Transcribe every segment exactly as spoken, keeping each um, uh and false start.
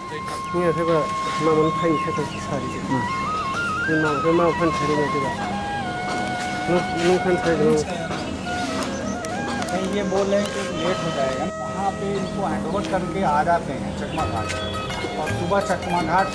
Ni khe ba mamon phai khe to sari. Hmm. Ni ma khe ma phan sari ni khe ba. Nung, nung phan sari nung. नहीं, ये बोल रहे हैं कि लेट हो जाएगा। वहाँ पे इनको हैंडओवर करके आ जाते हैं चकमा घाट, और सुबह चकमा घाट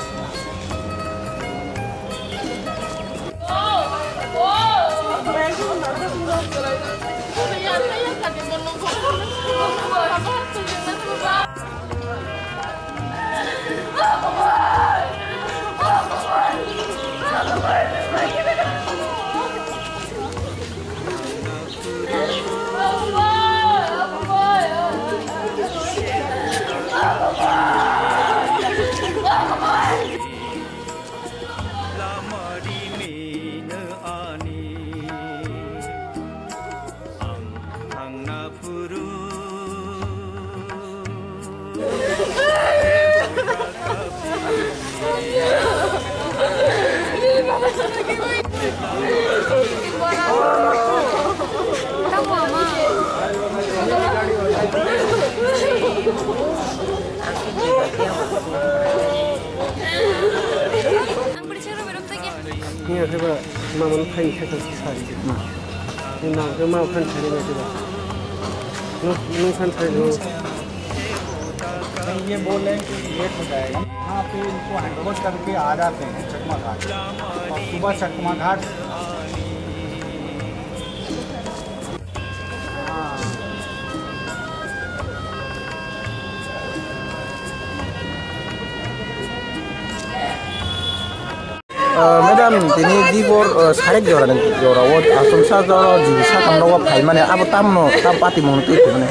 Ni khe ba mamon phai khe to sari. Hmm. Ni ma khe ma phan sari ni khe ba. Nung, nung phan sari nung. नहीं, ये बोल रहे हैं कि लेट हो जाएगा। यहाँ पे इनको हैंडओवर करके आ जाते हैं चकमा घाट, और सुबह चकमा घाट। Ah, madam, tini dibor, ah, sarek jora ni jora o, asomsa jora o, jibi sakam nogo phaimani, abo tamno, tam pati mungno twi phimani.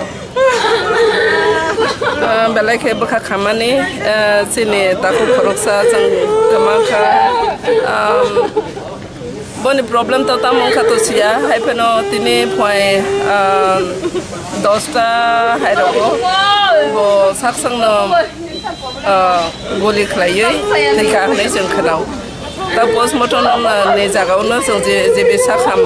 Ah, belai khe bwkha khamani, ah, chini takhuk khoroksa chwng kwmang kha, ah, boni problem to tamo wngkha to siya, hai phano tini phai, ah, dosta hai rogo bo saksangno ah, guli khlaiwi thwikha hwnwi chwng khwnao. Ta postmortem, ah, ni jagao no chwng je, je be sakham,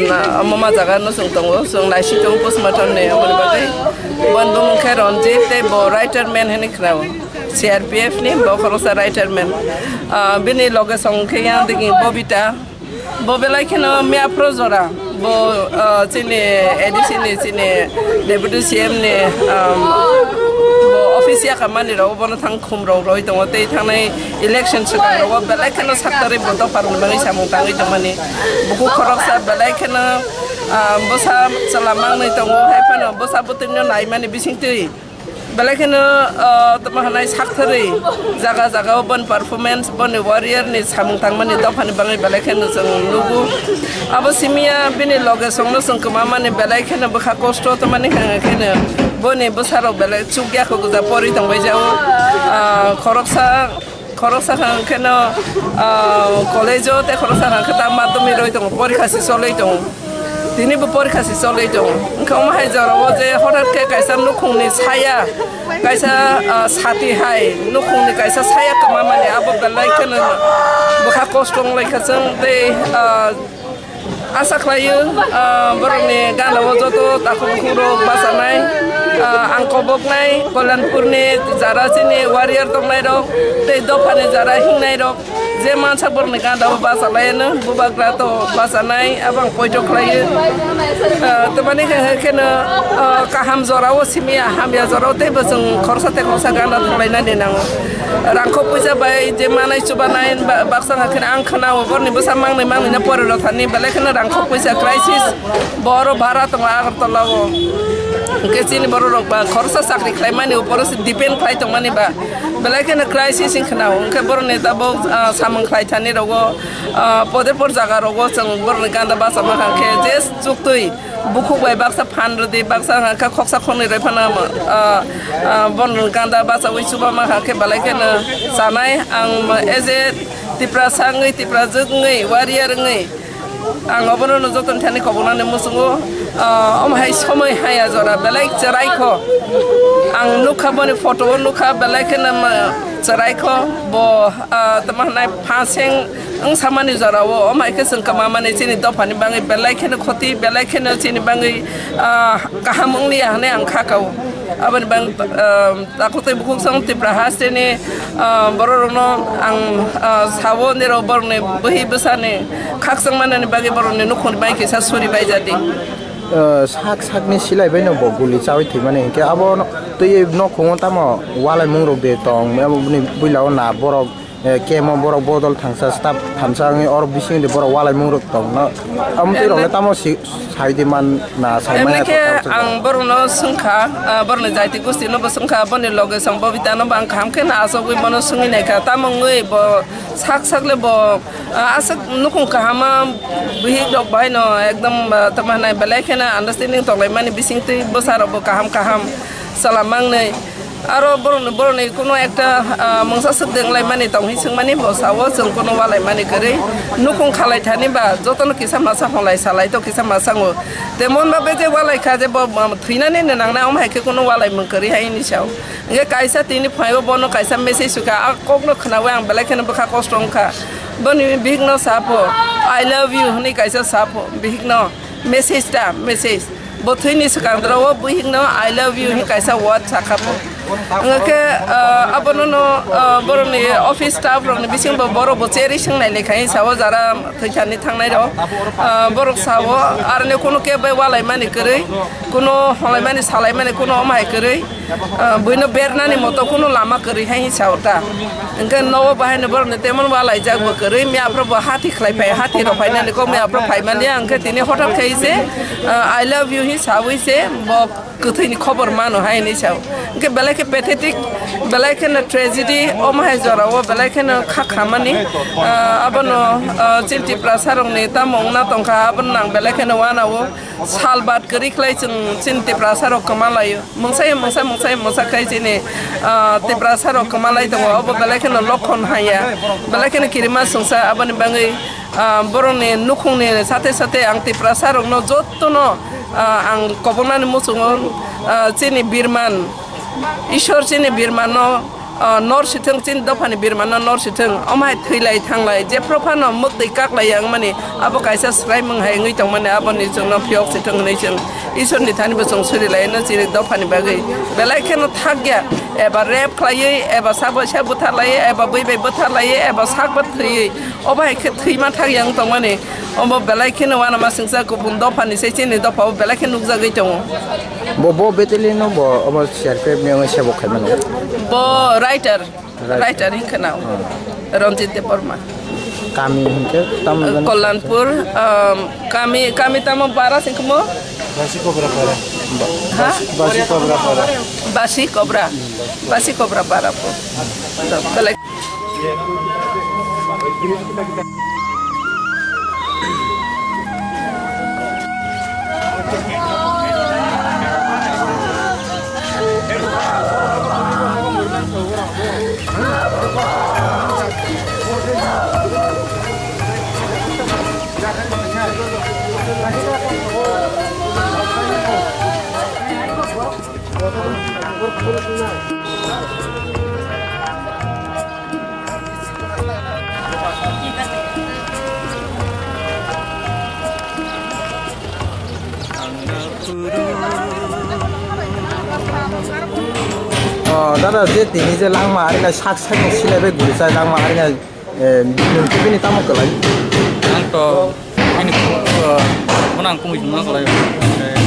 na, omo ma jaga no chwng tongo, chwng naising tongo postmortem ni, aboni bagwi. Boni bumung khe Ranjit tei bo writer man hwnwi khwnao, C R P F ni bo khoroksa writer man. Ah, bini loge song khe yang digi Bobita. Bo belai kheno miya phro jora. Bo, ah, chini A D C ni, chini Deputy C M ni, um, bo office yakamani rok, bono thang khum rok roi tongo, tei thangnai election swkang rogo belai kheno saktarwi bo dopha rwni bagwi samung tangwi tongmani. Bukhuk khoroksa belai kheno, ah, bwsa chwla mangnwi tongo, hai phano bwsa bwtwino naimani bisingtwi. Belai kheno, ah, tamo hwnai sakthorwi jaga jaga o boni performance, boni warrior ni samung tangmani dophani bagwi belai kheno chwng nugo. Abo simiya bini loge songno chwng kwmamani belai kheno bwkha kosto tongmani hwnga kheno boni bwsarok belai chukya khe gwja pori tongbai jago. Ah, khoroksa Khoroksa hwnkhe no, ah, college-o tei khoroksa hwnkhe ta madhyamik rwi tongo, porikha se cholwi tongo. Tini bo porikha se cholwi tongo. Wngkha omo hai jorao je hothat khe kaisa nukhungni saya, kaisa, ah, sati hai nukhungni kaisa saya kwmamani abo belai kheno bwkha kosto wnglaikha chwng tei, ah, Asa khlaio, ah, borokni gana o joto takhuk bukhuk rok bachanai, ah, ang koboknai Kalyanpurni jara chini warrior tongnairok tei dophani jara hingnairok je mansa borokni gana o bachalaiano bubagra to bachanai abo ang poito khlaio. Ah, tamani khe, kheno, ah, kaham jora o simi hamya jora o teibo chwng khoroksa tei khoroksa gana thanglainani nango. Rangkho puisa bai je manai chubanai ba-, baksa hwnka khe ang khwnao boroni bwsa mangnwi mangnwino pore rw thani, belai kheno rangkho puisa crisis. Bo oro bara tongo Agartala o. Hwnkhe chini borok rok ba khoroksa chakri khlaimani uporo se depend khlai tongmani ba belai kheno crisis wng khwnao. Hwnkhe boroni tabuk, ah, samung khlai thani rogo, ah, poder por jaga rogo chwng boroni ganda bachama hwnkhe je chuktwi. Bukhuk bai baksa phan rwdi, baksa hwnkha khoksa khoknwi rwi phano, ah, ah, bon ganda bachaui chuba mankha khe belai kheno chanai. Ang as a Tiprasa wngwi, Tiprajwk wngwi, warrior wngwi, ang obono no joto ni thani koboknani muchungo. Ah, omo hai somoi haya jora belai chwrai kho. Ang nukha boni photo o nukha, belai kheno, ah, chwrai kho. Bo, ah, tamo hwnai phaseng Ang samani jorao, o mai khe chwng kwmamani chini dophani bagwi belai kheno khoti, belai kheno chini bagwi, ah, kaham wngya hwnwi ang kha kao. Aboni bagwi, ah, takhuk tei bukhuk song Tripura hasteni, ah, bororokno ang, ah, sao nirok borokni bwhi bwsani khakchangmanani bagwi borokni nukhungni bai kisa suri baijadi. Ah, sak sakni silai baino bo guli chawi thwimani hinkhe abo no twi nokhungo tamo walai mungrok de tong, aboni bwilao na borok. Eh, kemo borok bodol thangsa staff thansa wngwi oro bising de borok walai mungrok tong no. Amtwi rok le tamo si-, sai di man na sai maya Emne khe to tamo ang borokno swngkha, ah, borokni jaiti gosti no bo swngkha, boni loge song Bobita no bo ang kaham khe na achogwi bono swngwi naikha. Tamo wngwi bo sak sak le bo, ah, aswk nukhung kahama bihik rok bai no ekdom, ah, tamo hinai belai kheno understanding tong lai mani bising twi bwsa rok bo kaham kaham chwla mangnwi. Aro borokni, borokni kuno ekta, ah, mungsa swk de wnglaimani tong hi swngmani bo sao, chwng kuno walaimani kwrwi. Nukhung khalai thani ba jotono kisa masa honglai salai to kisa masa wngo. Temon ba be je walai kha je bo, um, thwinani ni nangnai, omo hai khe kuno walaimung kwrwi hai hini sao. Hinkhe kaisa tini phaio bono kaisa message sukha, a kokno khnaui ang belai kheno bwkha kosto wngkha. Boni bihikno sapho, "I love you," hwnwi kaisa sapho bihikno. Message ta, message. Bo thwini swkang doro o buhikno "I love you" hwnwi kaisa word sakha bo. Wngkha khe, ah, abono no, ah, borokni office staff rokni bisingo borok bo cherwi swngnai lekha hwnwi sao, jara thwithani thangnai rok. Ah, borok sao, aroni kuno kebo walaimani kwrwi, kuno holaimani salaimani kuno omo hai kwrwi. Ah, buino bernani moto kuno lama kwrwi hai hinsa ota. Hwnkhe nogo bahai no borok ni temon walaijak bo kwrwi, miya phuru bo hati khlai phai, hati rok phainani kok miya phuru phaimani ya, hwnkhe tini hothat khai se, ah, "I love you" hi sawi se bo kwthwi ni khobor mano hai hinwi sao. Hwnkhe belai khe pathetic, belai kheno tragedy, omo hai jora o belai kheno kha khamani. Ah, abono, ah, chini Tiprasa rok ni tamo wngna tongkha, abono nang belai kheno wanao. Salbat kwrwi khlai chwng chini Tiprasa rok kwma laio. Mungsa ya mungsa, mungsa ya mungsa khai chini, ah, Tiprasa rok kwma lai tongo. Obo belai kheno lokhon haya. Belai kheno kirima sungsa aboni bagwi, ah, borokni nukhungni sate sate ang Tiprasa rokno jottono, ah, ang kobongnani muchungo, ah, chini birman, Ishwar chini birmanno, ah, nor sithwng, chini dophani birmanno nor sithwng, omo hai thwilai thanglai, jephru phano mwktwi kaklai ya wngmani, abo kaisa swraimung hai wngwi tongmani, aboni chwngno phiyok sithwng hwnwi chwng Ishwarni thani bo chwng suri laino chini dophani bagwi. Belai kheno thakya, eba rape khlaiwi, eba sak bai sak bwtharlaiwi, eba bui bai bwtharlaiwi, eba sak bai thwiwi, obo hai khe thwima thakya wng tongmani, omo belai kheno uanama singsa kubun dophani se chini dophao belai khe nukjagwi tongo. Bo, bo battalion no bo obo C R P F ni wngwi sebo khaimano. Bo writer, writer. Writer wngkha na. Hmm. Ranjit Debbarma. Kami hinkhe tamo jani? Kalyanpur, um, kami, kami tamo bara singkmo? Basi Kobra Para. Ha? Basi, Basi Kobra Para. Basi Kobra. Basi Kobra Para po. Belai. O, dada, je tini je langma, ari nai sak sak ni silai bai guri chai langma, ari nai. Eh, nwng khe bini tamo kwlai? Ang to bini, eh, bono ang kumui chwngma kwlai. Eh,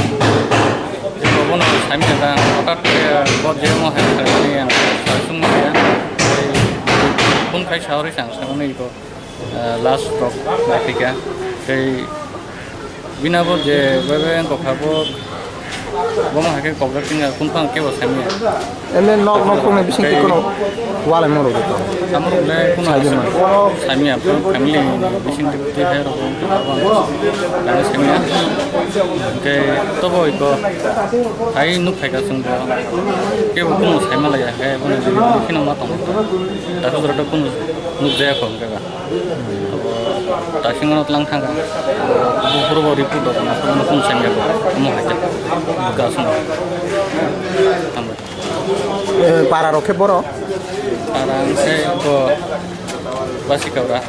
jebo bono saimanya da, hothat khe bo je omo hai khlaimani ang sai chwngma ya. Tei phone khai sa rwi ang sai mani iko, eh, last talk naikha. Tei Bini abo je bai bai wngkha bo, bomo hai khe kokjak tongya, kung phang kebo saimanya. Ene nok, nok tongni bising tei kono walai moro. Amorok le kono saimanya, family bising twi hai rok wngkha bo, kaibo saimanya. Hwnkhe tobo iko hai nuk phaikha chwng bo, kebo kono saimalaiya khe bono bini kheno ma tongo. Dakhuk jora to kono nukjaya kho hwnkhe ba. Abo taisingno tlang thangkha. Buphuru bo report rok, buphuru no kung sengya bo, omo hai khe. Buka aswk no. Hambai. Eh, para rok khe boro? Para wngkhe bo Basi Kabra.